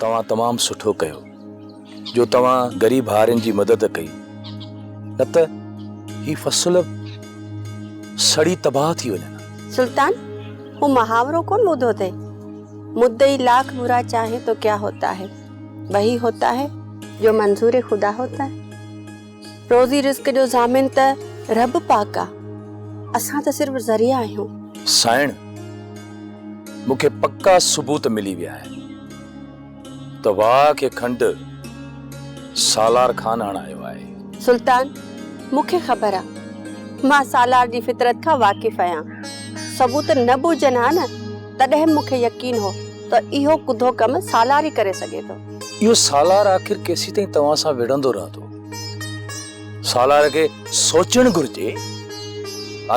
توهان تمام سٺو ڪيو جو توهان غريب هارين جي مدد ڪئي نه ته هي فصل سڙي تباهه ٿي وڃن ها. سلطان، هو محاورو ڪونه ٻڌو اٿئي، مدعي لاک برا چاهي تو ڪيا هوتا هي، وهي هوتا هي جو منظور خدا هوتا هي. روزي رزق جو ضامن ته رب پاڪ آ، اسان ته صرف ذريعا آهيون. سائڻ، مون کي پڪا ثبوت ملي ويا آهن ته واهه کي کنڊ سالار خان هڻايو آهي. سلطان، مون کي خبر آ. مان سالار جي فطرت کان واقف آهيان. ثبوت نه به هجن ها نه، تڏهن به مون کي يقين هو ته اهو ڪڌو ڪم سالار ئي ڪري سگهي ٿو. اهو سالار آخر ڪيسيتائين توهان سان وڙهندو رهندو؟ سالار کي سوچڻ گهرجي،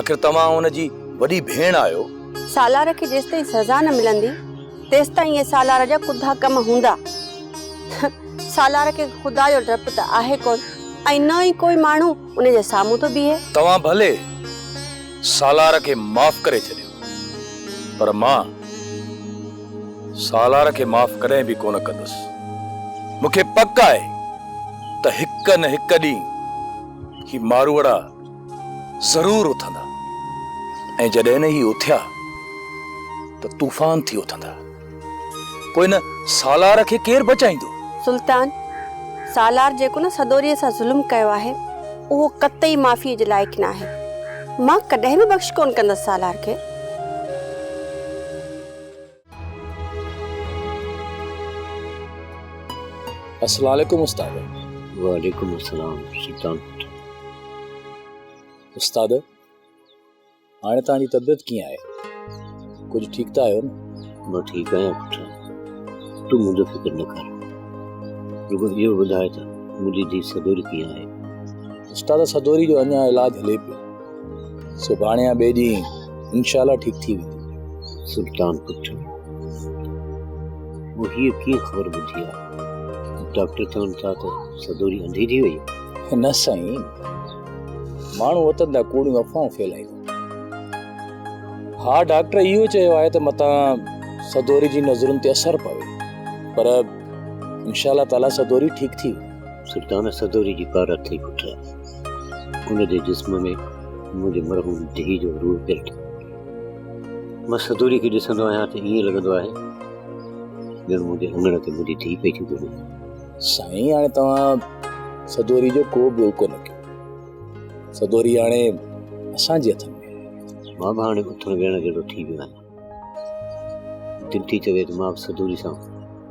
آخر توهان هن جي وڏي ڀيڻ آهيو. سالار کي جيستائين سزا نه ملندي، تيستائين اهي سالار جا ڪڌا ڪم هوندا. سالار کي خدا جو ڊپ ته آهي ڪونه ۽ نه ئي ڪوئي ماڻهو ان جي سامهون ٿو بيهي. توهان ڀلي سالار کي معاف ڪري ڇڏيو، پر مان سالار کي معاف ڪڏهن به ڪونه ڪندس. مون کي پڪ آهي ته هڪ نه هڪ ڏينهن هي ماروئڙا ضرور اٿندا ۽ جڏهن هي اٿيا ته طوفان ٿي اٿندا. پوء ان سالار کي ڪير بچائيندو؟ سلطان، سالار جيڪو نه سدوريء سان ظلم ڪيو آهي، اهو قطعي معافيء جي لائق ناهي. مان ڪڏهن به بخش ڪونه ڪندس سالار کي. السلام عليڪم استاد. وعليڪم السلام سلطان پٽ. استاد هاڻي توهان جي طبيعت ڪيئن آهي؟ ڪجهه ٺيڪ ته آهيو نه؟ مان ٺيڪ آهيان پٽ، تون منهنجو فڪر نه ڪر. رڳو اهو ٻڌاء ته منهنجي ڌيء سدوري ڪيئن آهي؟ استاد سدوري جو اڃا علاج هلي پيو. سڀاڻي يا ٻئي ڏينهن انشاء الله ٺيڪ ٿي ويندي. سلطان پٽ، مون هيء ڪيئن خبر ٻڌي آهي؟ ڊاڪٽر چون ٿا ته سدوري انڌي ٿي وئي. نه سائين، ماڻهو وطن تان ڪوڙيون افواهون ڦهلائيندا. ها ڊاڪٽر اهو چيو آهي ته متان سدوري جي نظرن تي اثر پوي، پر انشاء الله تعاليٰ سدوري ٺيڪ ٿي ويندي. سلطان سدوري جي پار اٿئي پٽ. ان جي جسم ۾ منهنجي مرحوم ڌيء جو روح پيل ٿو. مان سدوري کي ڏسندو آهيان ته ائين لڳندو آهي ڄڻ منهنجي اڱڻ تي منهنجي ڌيء پئي ٿي گهمي. سائين هاڻي توهان سدوري جو ڪو به الڪو نه ڪيو. سدوري هاڻي اسان جي هٿن ۾ آهي. مان به هاڻي اٿڻ ويهڻ جهڙو ٿي ويو آهيان. دل ٿي چوي ته مان به سدوري سان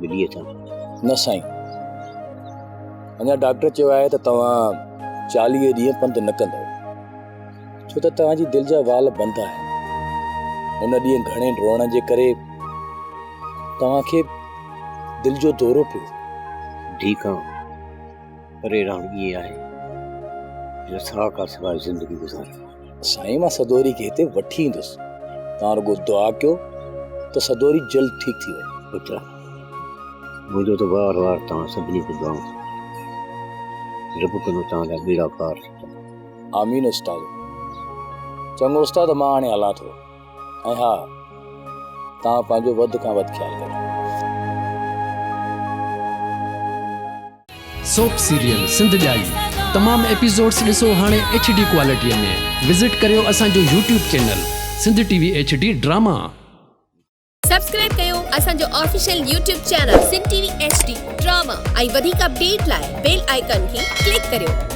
ملي اچان. نه سائين، اڃا ڊاڪٽر چيو آهي ته توهان 40 ڏينهن پنڌ نه ڪندؤ، ڇو ته توهان جي دل جا وال بند آهن. ان ڏينهن گهڻي ڊوڙڻ جي ڪري توهان کي دل جو دورو پيو. ڌيء کان پري رهڻ ائين آهي جو ساهه کان سواء زندگي گذارڻ. سائين مان سدوري کي هتي وٺي ايندس، توهان رڳو دعا ڪيو ته سدوري جلد ٺيڪ ٿي وڃي. پٽ، منهنجو ته وار وار توهان سڀني کي دعائون ٿيون. رب ڪندو توهان جا ٻيڙا پار ٿي وڃن. آمين استاد. چڱو استاد مان هاڻي هلان ٿو. ۽ ها توهان پنهنجو وڌ کان وڌ خيال ڪجو. سوپ سيريل سنڌ ڄائي تمام ايپيسوڊس ڏسو هاڻي ايڇ ڊي ڪوالٽي ۾ وزٽ ڪريو اسان جو YouTube channel Sindh T V H D drama. Subscribe ڪيو اسان جو official YouTube channel Sindh T V H D drama ۽ وڌيڪ اپڊيٽ لاء بيل آئيڪان کي ڪلڪ ڪريو.